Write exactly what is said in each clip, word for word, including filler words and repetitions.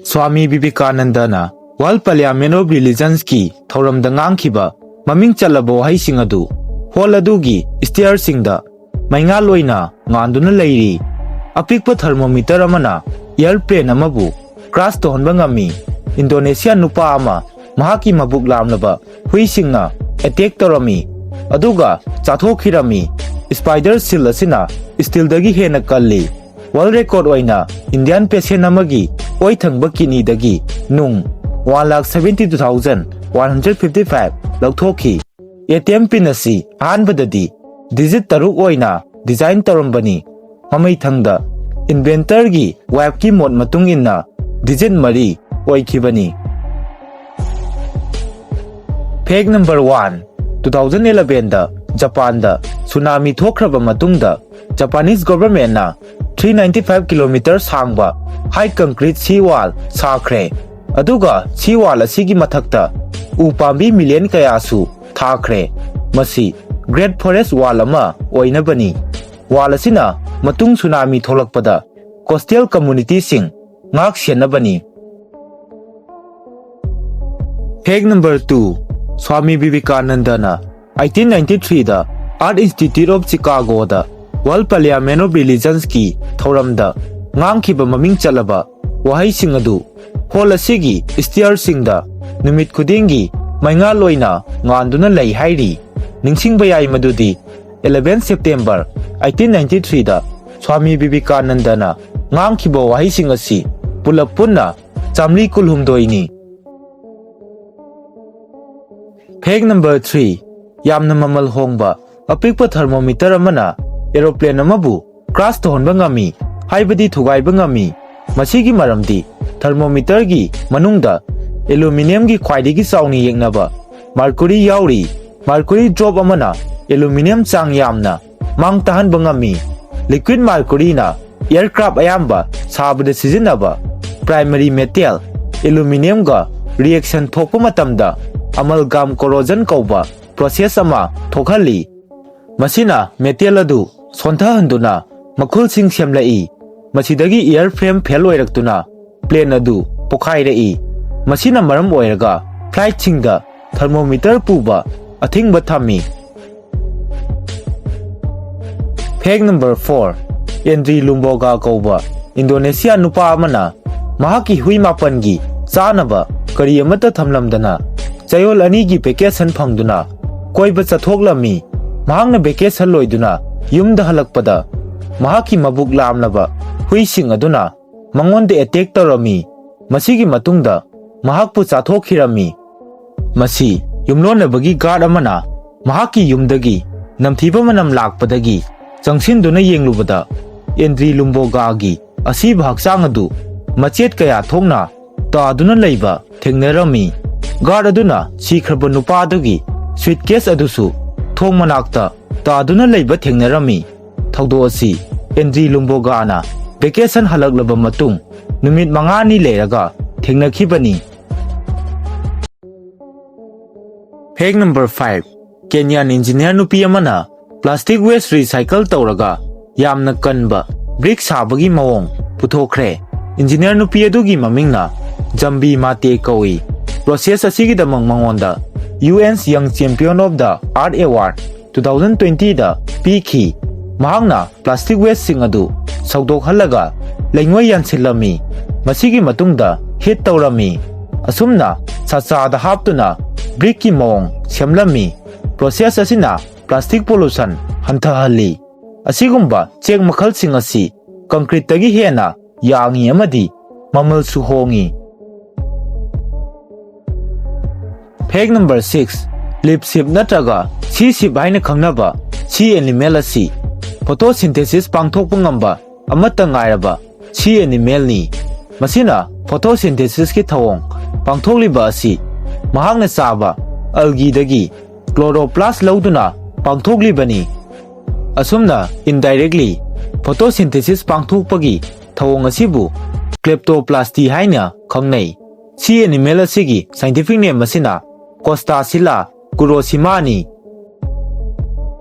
Swami ꯕꯤꯕꯦꯀꯥꯅꯟꯗꯅ World Parliament of Religionsꯀꯤ ꯊꯧꯔꯝꯗ ꯉꯥꯡꯈꯤꯕ ꯃꯃꯤꯡ ꯆꯠꯂꯕ ꯋꯥꯍꯩꯁꯤꯡ ꯑꯗꯨ ꯍꯣꯜ ꯑꯗꯨꯒꯤ ꯁ꯭ꯇꯤꯌꯔꯁꯤꯡꯗ ꯃꯩꯉꯥꯜ ꯑꯣꯏꯅ ꯉꯥꯟꯗꯨꯅ ꯂꯩꯔꯤ꯫ ꯑꯄꯤꯛꯄ ꯊꯔꯃꯣꯃꯤꯇꯔ ꯑꯃꯅ ꯑꯦꯌꯔꯄ꯭ꯂꯦꯟ ꯑꯃꯕꯨ ꯀ꯭ꯔꯥꯁ ꯇꯧꯍꯟꯕ ꯉꯝꯃꯤ꯫ ꯏꯟꯗꯣꯅꯦꯁꯤꯌꯥ ꯅꯨꯄꯥ ꯑꯃ ꯃꯍꯥꯛꯀꯤ ꯃꯕꯨꯛ ꯂꯥꯝꯂꯕ ꯍꯨꯏꯁꯤꯡꯅ ꯑꯦꯇꯦꯛ ꯇꯧꯔꯝꯃꯤ, ꯑꯗꯨꯒ ꯆꯥꯊꯣꯛꯈꯤꯔꯝꯃꯤ꯫ ꯁ꯭ꯄꯥꯏꯗꯔ ꯁꯤꯜ ꯑꯁꯤꯅ ꯁ꯭ꯇꯤꯜꯗꯒꯤ ꯍꯦꯟꯅ ꯀꯜꯂꯤ꯫ ꯋꯥꯔꯜ ꯔꯦꯀꯣꯔꯗ ꯑꯣꯏꯅ ꯏꯟꯗꯤꯌꯥꯟ ꯄꯦꯁꯦꯟ ꯑꯃꯒꯤ ꯑꯣꯏ ꯊꯪꯕ ꯀꯤꯗꯅꯤꯗꯒꯤ ꯅꯨꯡ one lakh seventy two thousand one hundred fifty five ꯂꯧꯊꯣꯛꯈꯤ꯫ ꯑꯦ ꯇꯤ ꯑꯦꯝ ꯄꯤꯟ ꯑꯁꯤ ꯑꯍꯥꯟꯕꯗꯗꯤ ꯗꯤꯖꯤꯠ ꯇꯔꯨꯛ ꯑꯣꯏꯅ ꯗꯤꯖꯥꯏꯟ ꯇꯧꯔꯝꯕꯅꯤ꯫ ꯃꯃꯩꯊꯪꯗ ꯏꯟꯚꯦꯟꯇꯔꯒꯤ ꯋꯥꯏꯐꯀꯤ ꯃꯣꯠ ꯃꯇꯨꯡ ꯏꯟꯅ ꯗꯤꯖꯤꯠ ꯃꯔꯤ ꯑꯣꯏꯈꯤꯕꯅꯤ꯫ Fact number one, two thousand elevenꯗ ꯖꯄꯥꯟꯗ ꯁꯨꯅꯥꯃꯤ ꯊꯣꯛꯈ꯭ꯔꯕ ꯃꯇꯨꯡꯗ Japanese governmentꯅ three ninety five kilometer ꯁꯥꯡꯕ high concrete sea wall ꯁꯥꯈ꯭ꯔꯦ꯫ ꯑꯗꯨꯒ sea wall ꯑꯁꯤꯒꯤ ꯃꯊꯛꯇ ꯎ ꯄꯥꯝꯕꯤ ꯃꯤꯂꯤꯌꯟ ꯀꯌꯥꯁꯨ ꯊꯥꯈ꯭ꯔꯦ꯫ ꯃꯁꯤ Great Forest Wall ꯑꯃ ꯑꯣꯏꯅꯕꯅꯤ꯫ Wall ꯑꯁꯤꯅ ꯃꯇꯨꯡ ꯁꯨꯅꯥꯃꯤ ꯊꯣꯛꯂꯛꯄꯗ coastal communityꯁꯤꯡ ꯉꯥꯛ ꯁꯦꯟꯅꯕꯅꯤ꯫ Fact number two, swami ꯕꯤꯕꯦꯀꯥꯅꯟꯗꯅ eighteen ninety threeꯗ Art Institute of Chicagoꯗ World Parliament of Religionsꯀꯤ ꯊꯧꯔꯝꯗ ꯉꯥꯡꯈꯤꯕ ꯃꯃꯤꯡ ꯆꯠꯂꯕ ꯋꯥꯍꯩꯁꯤꯡ ꯑꯗꯨ ꯍꯣꯜ ꯑꯁꯤꯒꯤ ꯁ꯭ꯇꯤꯌꯔꯁꯤꯡꯗ ꯅꯨꯃꯤꯠ ꯈꯨꯗꯤꯡꯒꯤ ꯃꯩꯉꯥꯜ ꯑꯣꯏꯅ ꯉꯥꯟꯗꯨꯅ ꯂꯩ ꯍꯥꯏꯔꯤ꯫ ꯅꯤꯡꯁꯤꯡꯕ ꯌꯥꯏ ꯃꯗꯨꯗꯤ eleven September eighteen ninety threeꯗ swami ꯕꯤꯕꯦꯀꯥꯅꯟꯗꯅ ꯉꯥꯡꯈꯤꯕ ꯋꯥꯍꯩꯁꯤꯡ ꯑꯁꯤ ꯄꯨꯂꯞ ꯄꯨꯟꯅ ꯆꯥꯃꯔꯤ ꯀꯨꯟꯍꯨꯝꯗꯣꯏꯅꯤ꯫ Fact number three, ꯌꯥꯝꯅ ꯃꯃꯜ ꯍꯣꯡꯕ ꯑꯄꯤꯛꯄ ꯊꯔꯃꯣꯃꯤꯇꯔ ꯑꯃꯅ ꯑꯦꯔꯣꯄ꯭ꯂꯦꯟ ꯑꯃꯕꯨ ꯀ꯭ꯔꯥꯁ ꯇꯧꯍꯟꯕ ꯉꯝꯃꯤ, ꯍꯥꯏꯕꯗꯤ ꯊꯨꯒꯥꯏꯕ ꯉꯝꯃꯤ꯫ ꯃꯁꯤꯒꯤ ꯃꯔꯝꯗꯤ ꯊꯔꯃꯣꯃꯤꯇꯔꯒꯤ ꯃꯅꯨꯡꯗ ꯑꯦꯂꯨꯃꯤꯅꯤꯌꯝꯒꯤ ꯈ꯭ꯋꯥꯏꯗꯒꯤ ꯆꯥꯎꯅ ꯌꯦꯛꯅꯕ ꯃꯔꯀꯨꯔꯤ ꯌꯥꯎꯔꯤ꯫ ꯃꯔꯀꯨꯔꯤ ꯗ꯭ꯔꯣꯞ ꯑꯃꯅ ꯑꯦꯂꯨꯃꯤꯅꯤꯌꯝ ꯆꯥꯡ ꯌꯥꯝꯅ ꯃꯥꯡ ꯇꯥꯍꯟꯕ ꯉꯝꯃꯤ꯫ ꯂꯤꯀ꯭ꯋꯤꯠ ꯃꯔꯀꯨꯔꯤꯅ ꯑꯦꯌꯔꯀ꯭ꯔꯥꯐ ꯑꯌꯥꯝꯕ ꯁꯥꯕꯗ ꯁꯤꯖꯤꯟꯅꯕ ꯄ꯭ꯔꯥꯏꯃꯔꯤ ꯃꯦꯇꯦꯜ ꯑꯦꯂꯨꯃꯤꯅꯤꯌꯝꯒ ꯔꯤꯑꯦꯛꯁꯟ ꯊꯣꯛꯄ ꯃꯇꯝꯗ ꯑꯃꯜꯒꯥꯝ ꯀꯣꯔꯣꯖꯟ ꯀꯧꯕ ꯄ꯭ꯔꯣꯁꯦꯁ ꯑꯃ ꯊꯣꯛꯍꯜꯂꯤ꯫ ꯃꯁꯤꯅ ꯃꯦꯇꯦꯜ ꯑꯗꯨ ꯁꯣꯟꯊꯍꯟꯗꯨꯅ ꯃꯈꯨꯜꯁꯤꯡ ꯁꯦꯝꯂꯛꯏ꯫ ꯃꯁꯤꯗꯒꯤ ꯑꯦꯌꯔ ꯐ꯭ꯔꯦꯝ ꯐꯦꯜ ꯑꯣꯏꯔꯛꯇꯨꯅ plane ꯑꯗꯨ ꯄꯣꯈꯥꯏꯔꯛꯏ꯫ ꯃꯁꯤꯅ ꯃꯔꯝ ꯑꯣꯏꯔꯒ flightꯁꯤꯡꯗ thermometer ꯄꯨꯕ ꯑꯊꯤꯡꯕ ꯊꯝꯃꯤ꯫ Fact number four, ꯑꯦꯟꯗ꯭ꯔꯤ ꯂꯨꯝꯕꯣꯒꯥ ꯀꯧꯕ ꯏꯟꯗꯣꯅꯦꯁꯤꯌꯥ ꯅꯨꯄꯥ ꯑꯃꯅ ꯃꯍꯥꯛꯀꯤ ꯍꯨꯏ ꯃꯥꯄꯟꯒꯤ ꯆꯥꯅꯕ ꯀꯔꯤ ꯑꯃꯠꯇ ꯊꯝꯂꯝꯗꯅ ꯆꯌꯣꯜ ꯑꯅꯤꯒꯤ vacation ꯐꯪꯗꯨꯅ ꯀꯣꯏꯕ ꯆꯠꯊꯣꯛꯂꯝꯃꯤ꯫ ꯃꯍꯥꯛꯅ vacation ꯂꯣꯏꯗꯨꯅ ꯌꯨꯝꯗ ꯍꯜꯂꯛꯄꯗ ꯃꯍꯥꯛꯀꯤ ꯃꯕꯨꯛ ꯂꯥꯝꯂꯕ ꯍꯨꯏꯁꯤꯡ ꯑꯗꯨꯅ ꯃꯉꯣꯟꯗ attack ꯇꯧꯔꯝꯃꯤ꯫ ꯃꯁꯤꯒꯤ ꯃꯇꯨꯡꯗ ꯃꯍꯥꯛꯄꯨ ꯆꯥꯊꯣꯛꯈꯤꯔꯝꯃꯤ꯫ ꯃꯁꯤ ꯌꯨꯝꯂꯣꯟꯅꯕꯒꯤ guard ꯑꯃꯅ ꯃꯍꯥꯛꯀꯤ ꯌꯨꯝꯗꯒꯤ ꯅꯝꯊꯤꯕ ꯃꯅꯝ ꯂꯥꯛꯄꯗꯒꯤ ꯆꯪꯁꯤꯟꯗꯨꯅ ꯌꯦꯡꯂꯨꯕꯗ ꯑꯦꯟꯗ꯭ꯔꯤ ꯂꯨꯝꯕꯣꯒꯥꯒꯤ ꯑꯁꯤꯕ ꯍꯛꯆꯥꯡ ꯑꯗꯨ ꯃꯆꯦꯠ ꯀꯌꯥ ꯊꯣꯛꯅ ꯇꯥꯗꯨꯅ ꯂꯩꯕ ꯊꯦꯡꯅꯔꯝꯃꯤ꯫ Guard ꯑꯗꯨꯅ ꯁꯤꯈ꯭ꯔꯕ ꯅꯨꯄꯥ ꯑꯗꯨꯒꯤ suitcase ꯑꯗꯨꯁꯨ ꯊꯣꯡ ꯃꯅꯥꯛꯇ ꯇꯥꯗꯨꯅ ꯂꯩꯕ ꯊꯦꯡꯅꯔꯝꯃꯤ꯫ ꯊꯧꯗꯣꯛ ꯑꯁꯤ ꯑꯦꯟꯗ꯭ꯔꯤ ꯂꯨꯝꯕꯣꯒꯥꯅ vacation ꯍꯜꯂꯛꯂꯕ ꯃꯇꯨꯡ ꯅꯨꯃꯤꯠ ꯃꯉꯥꯅꯤ ꯂꯩꯔꯒ ꯊꯦꯡꯅꯈꯤꯕꯅꯤ꯫ Fact number five, Kenyan engineer ꯅꯨꯄꯤ ꯑꯃꯅ plastic waste recycle ꯇꯧꯔꯒ ꯌꯥꯝꯅ ꯀꯟꯕ brick ꯁꯥꯕꯒꯤ ꯃꯑꯣꯡ ꯄꯨꯊꯣꯛꯈ꯭ꯔꯦ꯫ Engineer ꯅꯨꯄꯤ ꯑꯗꯨꯒꯤ ꯃꯃꯤꯡꯅ ꯖꯝꯕꯤ ꯃꯥꯇꯦ ꯀꯧꯏ꯫ Process ꯑꯁꯤꯒꯤꯗꯃꯛ ꯃꯉꯣꯟꯗ U N's Young Champion of the Earth Award two thousand twenty ꯗ ꯄꯤꯈꯤ꯫ ꯃꯍꯥꯛꯅ plastic wasteꯁꯤꯡ ꯑꯗꯨ ꯁꯧꯗꯣꯛꯍꯜꯂꯒ ꯂꯩꯉꯣꯏ ꯌꯥꯟꯁꯤꯜꯂꯝꯃꯤ꯫ ꯃꯁꯤꯒꯤ ꯃꯇꯨꯡꯗ heat ꯇꯧꯔꯝꯃꯤ꯫ ꯑꯁꯨꯝꯅ ꯁꯆꯥꯗ ꯍꯥꯞꯇꯨꯅ brickꯀꯤ ꯃꯑꯣꯡ ꯁꯦꯝꯂꯝꯃꯤ꯫ Process ꯑꯁꯤꯅ plastic pollution ꯍꯟꯊꯍꯜꯂꯤ꯫ ꯑꯁꯤꯒꯨꯝꯕ ꯆꯦꯛ ꯃꯈꯜꯁꯤꯡ ꯑꯁꯤ concreteꯇꯒꯤ ꯍꯦꯟꯅ ꯌꯥꯡꯏ ꯑꯃꯗꯤ ꯃꯃꯜꯁꯨ ꯍꯣꯡꯏ꯫ Fact number six, leaf sheep ꯅꯠꯇ꯭ꯔꯒ sea sheep ꯍꯥꯏꯅ ꯈꯪꯅꯕ sea animal ꯑꯁꯤ photosynthesis ꯄꯥꯡꯊꯣꯛꯄ ꯉꯝꯕ ꯑꯃꯠꯇ ꯉꯥꯏꯔꯕ sea animalꯅꯤ꯫ ꯃꯁꯤꯅ photosynthesisꯀꯤ ꯊꯧꯑꯣꯡ ꯄꯥꯡꯊꯣꯛꯂꯤꯕ ꯑꯁꯤ ꯃꯍꯥꯛꯅ ꯆꯥꯕ algaeꯗꯒꯤ chloroplast ꯂꯧꯗꯨꯅ ꯄꯥꯡꯊꯣꯛꯂꯤꯕꯅꯤ꯫ ꯑꯁꯨꯝꯅ indirectly photosynthesis ꯄꯥꯡꯊꯣꯛꯄꯒꯤ ꯊꯧꯑꯣꯡ ꯑꯁꯤꯕꯨ kleptoplasty ꯍꯥꯏꯅ ꯈꯪꯅꯩ꯫ Sea animal ꯑꯁꯤꯒꯤ scientific name ꯑꯁꯤꯅ Costacilla curossimani꯫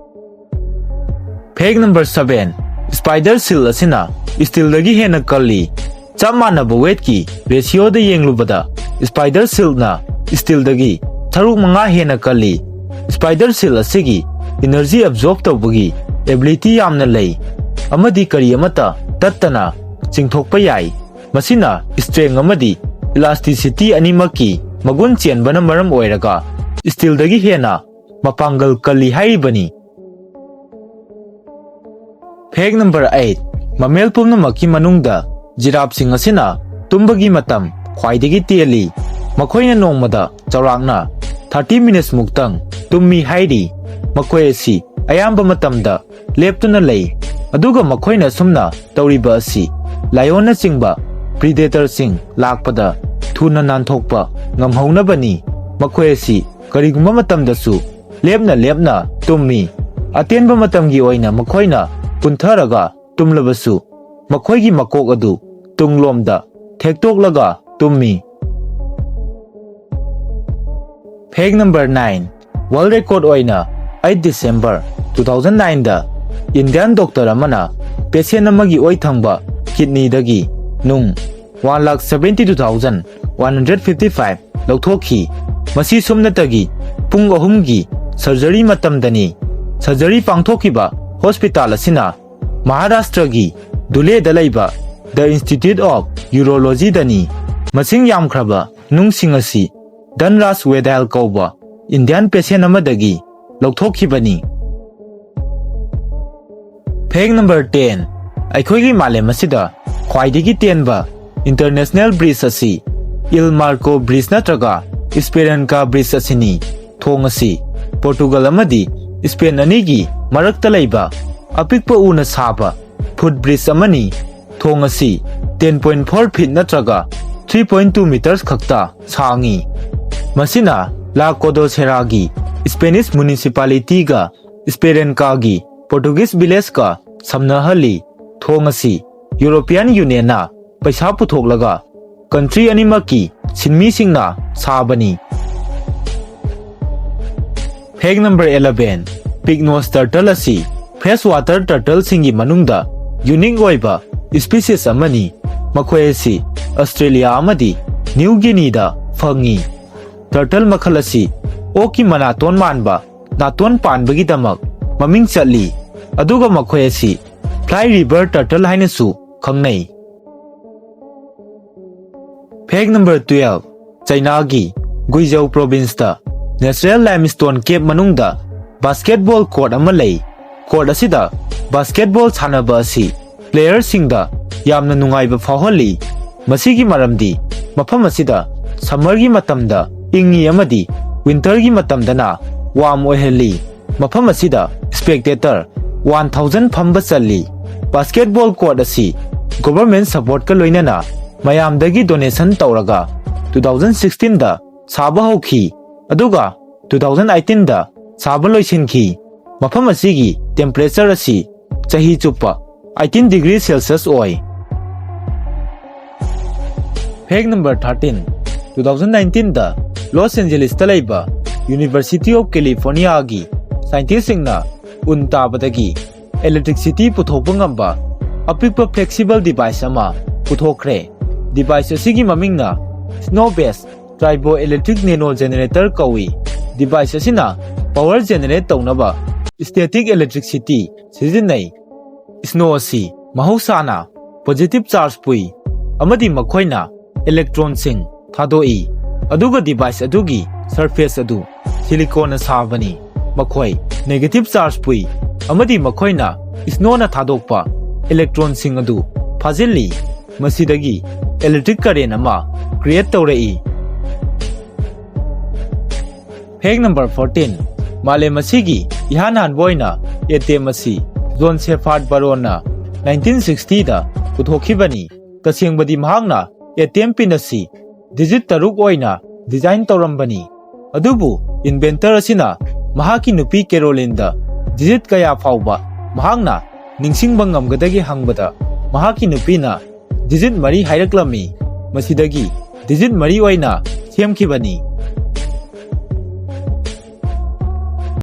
Fact number seven, spider seal ꯑꯁꯤꯅ steelꯗꯒꯤ ꯍꯦꯟꯅ ꯀꯜꯂꯤ꯫ ꯆꯞ ꯃꯥꯟꯅꯕ weightꯀꯤ ratioꯗ ꯌꯦꯡꯂꯨꯕꯗ spider silkꯅ steelꯗꯒꯤ ꯁꯔꯨꯛ ꯃꯉꯥ ꯍꯦꯟꯅ ꯀꯜꯂꯤ꯫ Spider silk ꯑꯁꯤꯒꯤ energy absorb ꯇꯧꯕꯒꯤ ability ꯌꯥꯝꯅ ꯂꯩ ꯑꯃꯗꯤ ꯀꯔꯤ ꯑꯃꯠꯇ ꯇꯠꯇꯅ ꯆꯤꯡꯊꯣꯛꯄ ꯌꯥꯏ꯫ ꯃꯁꯤꯅ strength ꯑꯃꯗꯤ elasticity ꯑꯅꯤꯃꯛꯀꯤ ꯃꯒꯨꯟ ꯆꯦꯟꯕꯅ ꯃꯔꯝ ꯑꯣꯏꯔꯒ steelꯗꯒꯤ ꯍꯦꯟꯅ ꯃꯄꯥꯡꯒꯜ ꯀꯜꯂꯤ ꯍꯥꯏꯔꯤꯕꯅꯤ꯫ Fact number eight, mammal ꯄꯨꯝꯅꯃꯛꯀꯤ ꯃꯅꯨꯡꯗ giraffeꯁꯤꯡ ꯑꯁꯤꯅ ꯇꯨꯝꯕꯒꯤ ꯃꯇꯝ ꯈ꯭ꯋꯥꯏꯗꯒꯤ ꯇꯦꯜꯂꯤ꯫ ꯃꯈꯣꯏꯅ ꯅꯣꯡꯃꯗ ꯆꯥꯎꯔꯥꯛꯅ thirty minutes ꯃꯨꯛꯇꯪ ꯇꯨꯝꯃꯤ ꯍꯥꯏꯔꯤ꯫ ꯃꯈꯣꯏ ꯑꯁꯤ ꯑꯌꯥꯝꯕ ꯃꯇꯝꯗ ꯂꯦꯞꯇꯨꯅ ꯂꯩ, ꯑꯗꯨꯒ ꯃꯈꯣꯏꯅ ꯑꯁꯨꯝꯅ ꯇꯧꯔꯤꯕ ꯑꯁꯤ lionꯅꯆꯤꯡꯕ predatorꯁꯤꯡ ꯂꯥꯛꯄꯗ ꯊꯨꯅ ꯅꯥꯟꯊꯣꯛꯄ ꯉꯝꯍꯧꯅꯕꯅꯤ꯫ ꯃꯈꯣꯏ ꯑꯁꯤ ꯀꯔꯤꯒꯨꯝꯕ ꯃꯇꯝꯗꯁꯨ ꯂꯦꯞꯅ ꯂꯦꯞꯅ ꯇꯨꯝꯃꯤ꯫ ꯑꯇꯦꯟꯕ ꯃꯇꯝꯒꯤ ꯑꯣꯏꯅ ꯃꯈꯣꯏꯅ ꯀꯨꯟꯊꯔꯒ ꯇꯨꯝꯂꯕꯁꯨ, ꯃꯈꯣꯏꯒꯤ ꯃꯀꯣꯛ ꯑꯗꯨ ꯇꯨꯡꯂꯣꯝꯗ ꯊꯦꯛꯇꯣꯛꯂꯒ ꯇꯨꯝꯃꯤ꯫ Fact number nine, world record ꯑꯣꯏꯅ eight December two thousand nineꯗ Indian doctor ꯑꯃꯅ patient ꯑꯃꯒꯤ ꯑꯣꯏ ꯊꯪꯕ kidneyꯗꯒꯤ ꯅꯨꯡ one lakh seventy two thousand one hundred fifty five ꯂꯧꯊꯣꯛꯈꯤ꯫ ꯃꯁꯤ ꯁꯨꯞꯅꯇꯒꯤ ꯄꯨꯡ ꯑꯍꯨꯝꯒꯤ surgery ꯃꯇꯝꯗꯅꯤ꯫ Surgery ꯄꯥꯡꯊꯣꯛꯈꯤꯕ hospital ꯑꯁꯤꯅ ꯃꯍꯥꯔꯥꯁꯇ꯭ꯔꯒꯤ ꯙꯨꯂꯦꯗ ꯂꯩꯕ The Institute of Urologyꯗꯅꯤ꯫ ꯃꯁꯤꯡ ꯌꯥꯝꯈ꯭ꯔꯕ ꯅꯨꯡꯁꯤꯡ ꯑꯁꯤ ꯙꯟꯔꯥꯖ ꯋꯦꯗꯥꯏꯜ ꯀꯧꯕ Indian patient ꯑꯃꯗꯒꯤ ꯂꯧꯊꯣꯛꯈꯤꯕꯅꯤ꯫ Fact number ten, ꯑꯩꯈꯣꯏꯒꯤ ꯃꯥꯂꯦꯝ ꯑꯁꯤꯗ ꯈ꯭ꯋꯥꯏꯗꯒꯤ ꯇꯦꯟꯕ international bridge ꯑꯁꯤ Il Marco Bridge ꯅꯠꯇ꯭ꯔꯒ Esperanca Bridge ꯑꯁꯤꯅꯤ꯫ ꯊꯣꯡ ꯑꯁꯤ ꯄꯣꯔꯇꯨꯒꯜ ꯑꯃꯗꯤ ꯁ꯭ꯄꯦꯟ ꯑꯅꯤꯒꯤ ꯃꯔꯛꯇ ꯂꯩꯕ ꯑꯄꯤꯛꯄ ꯎꯅ ꯁꯥꯕ footbridge ꯑꯃꯅꯤ꯫ ꯊꯣꯡ ꯑꯁꯤ ten point four feet ꯅꯠꯇ꯭ꯔꯒ three point two meters ꯈꯛꯇ ꯁꯥꯡꯏ꯫ ꯃꯁꯤꯅ La Codoseraꯒꯤ Spanish municipalityꯒ Esperancaꯒꯤ Portuguese villageꯀ ꯁꯝꯅꯍꯜꯂꯤ꯫ ꯊꯣꯡ ꯑꯁꯤ European Unionꯅ ꯄꯩꯁꯥ ꯄꯨꯊꯣꯛꯂꯒ country ꯑꯅꯤꯃꯛꯀꯤ ꯁꯤꯟꯃꯤꯁꯤꯡꯅ ꯁꯥꯕꯅꯤ꯫ Fact number eleven, Pycnospathe turtle ꯑꯁꯤ freshwater turtleꯁꯤꯡꯒꯤ ꯃꯅꯨꯡꯗ unique ꯑꯣꯏꯕ species ꯑꯃꯅꯤ꯫ ꯃꯈꯣꯏ ꯑꯁꯤ ꯑꯁꯇ꯭ꯔꯦꯂꯤꯌꯥ ꯑꯃꯗꯤ ꯅ꯭ꯌꯨ ꯒꯤꯅꯤꯗ ꯐꯪꯏ꯫ Turtle ꯃꯈꯜ ꯑꯁꯤ ꯑꯣꯛꯀꯤ ꯃꯅꯥꯇꯣꯟ ꯃꯥꯟꯕ ꯅꯥꯇꯣꯟ ꯄꯥꯟꯕꯒꯤꯗꯃꯛ ꯃꯃꯤꯡ ꯆꯠꯂꯤ, ꯑꯗꯨꯒ ꯃꯈꯣꯏ ꯑꯁꯤ Fly River Turtle ꯍꯥꯏꯅꯁꯨ ꯈꯪꯅꯩ꯫ Fact number twelve, ꯆꯩꯅꯥꯒꯤ ꯒꯨꯏꯖꯧ provinceꯇ natural limestone cave ꯃꯅꯨꯡꯗ basketball court ꯑꯃ ꯂꯩ꯫ Court ꯑꯁꯤꯗ basketball ꯁꯥꯟꯅꯕ ꯑꯁꯤ playerꯁꯤꯡꯗ ꯌꯥꯝꯅ ꯅꯨꯡꯉꯥꯏꯕ ꯐꯥꯎꯍꯜꯂꯤ꯫ ꯃꯁꯤꯒꯤ ꯃꯔꯝꯗꯤ ꯃꯐꯝ ꯑꯁꯤꯗ summerꯒꯤ ꯃꯇꯝꯗ ꯏꯪꯉꯤ ꯑꯃꯗꯤ winterꯒꯤ ꯃꯇꯝꯗꯅ warm ꯑꯣꯏꯍꯜꯂꯤ꯫ ꯃꯐꯝ ꯑꯁꯤꯗ spectator one thousand ꯐꯝꯕ ꯆꯜꯂꯤ꯫ Basketball court ꯑꯁꯤ government supportꯀ ꯂꯣꯏꯅꯅ ꯃꯌꯥꯝꯗꯒꯤ donation ꯇꯧꯔꯒ two thousand sixteenꯗ ꯁꯥꯕ ꯍꯧꯈꯤ, ꯑꯗꯨꯒ two thousand eighteenꯗ ꯁꯥꯕ ꯂꯣꯏꯁꯤꯟꯈꯤ꯫ ꯃꯐꯝ ꯑꯁꯤꯒꯤ temperature ꯑꯁꯤ ꯆꯍꯤ ꯆꯨꯞꯄ eighteen degree Celsius ꯑꯣꯏ꯫ Fact number thirteen, two thousand nineteenꯗ Los Angelesꯇ ꯂꯩꯕ University of Californiaꯒꯤ scientistꯁꯤꯡꯅ ꯎꯟ ꯇꯥꯕꯗꯒꯤ electricity ꯄꯨꯊꯣꯛꯄ ꯉꯝꯕ ꯑꯄꯤꯛꯄ flexible device ꯑꯃ ꯄꯨꯊꯣꯛꯈ꯭ꯔꯦ꯫ Device ꯑꯁꯤꯒꯤ ꯃꯃꯤꯡꯅ Snow Based Triboelectric Nano Generator ꯀꯧꯏ꯫ Device ꯑꯁꯤꯅ power generate ꯇꯧꯅꯕ static electricity ꯁꯤꯖꯤꯟꯅꯩ꯫ Snow ꯑꯁꯤ ꯃꯍꯧꯁꯥꯅ positive charge ꯄꯨꯏ ꯑꯃꯗꯤ ꯃꯈꯣꯏꯅ electronꯁꯤꯡ ꯊꯥꯗꯣꯛꯏ, ꯑꯗꯨꯒ device ꯑꯗꯨꯒꯤ surface ꯑꯗꯨ siliconꯅ ꯁꯥꯕꯅꯤ꯫ ꯃꯈꯣꯏ negative charge ꯄꯨꯏ ꯑꯃꯗꯤ ꯃꯈꯣꯏꯅ snowꯅ ꯊꯥꯗꯣꯛꯄ electronꯁꯤꯡ ꯑꯗꯨ ꯐꯥꯖꯤꯜꯂꯤ, ꯃꯁꯤꯗꯒꯤ electric current ꯑꯃ create ꯇꯧꯔꯛꯏ꯫ Fact number fourteen, ꯃꯥꯂꯦꯝ ꯑꯁꯤꯒꯤ ꯏꯍꯥꯟ ꯍꯥꯟꯕ ꯑꯣꯏꯅ ATM ꯑꯁꯤ John Shepherd Barronꯅ nineteen sixtyꯗ ꯄꯨꯊꯣꯛꯈꯤꯕꯅꯤ꯫ ꯇꯁꯦꯡꯕꯗꯤ ꯃꯍꯥꯛꯅ ATM pin ꯑꯁꯤ digit ꯇꯔꯨꯛ ꯑꯣꯏꯅ design ꯇꯧꯔꯝꯕꯅꯤ, ꯑꯗꯨꯕꯨ inventor ꯑꯁꯤꯅ ꯃꯍꯥꯛꯀꯤ ꯅꯨꯄꯤ Carolineꯗ digit ꯀꯌꯥ ꯐꯥꯎꯕ ꯃꯍꯥꯛꯅ ꯅꯤꯡꯁꯤꯡꯕ ꯉꯝꯒꯗꯒꯦ ꯍꯪꯕꯗ, ꯃꯍꯥꯛꯀꯤ ꯅꯨꯄꯤꯅ digit ꯃꯔꯤ ꯍꯥꯏꯔꯛꯂꯝꯃꯤ꯫ ꯃꯁꯤꯗꯒꯤ digit ꯃꯔꯤ ꯑꯣꯏꯅ ꯁꯦꯝꯈꯤꯕꯅꯤ꯫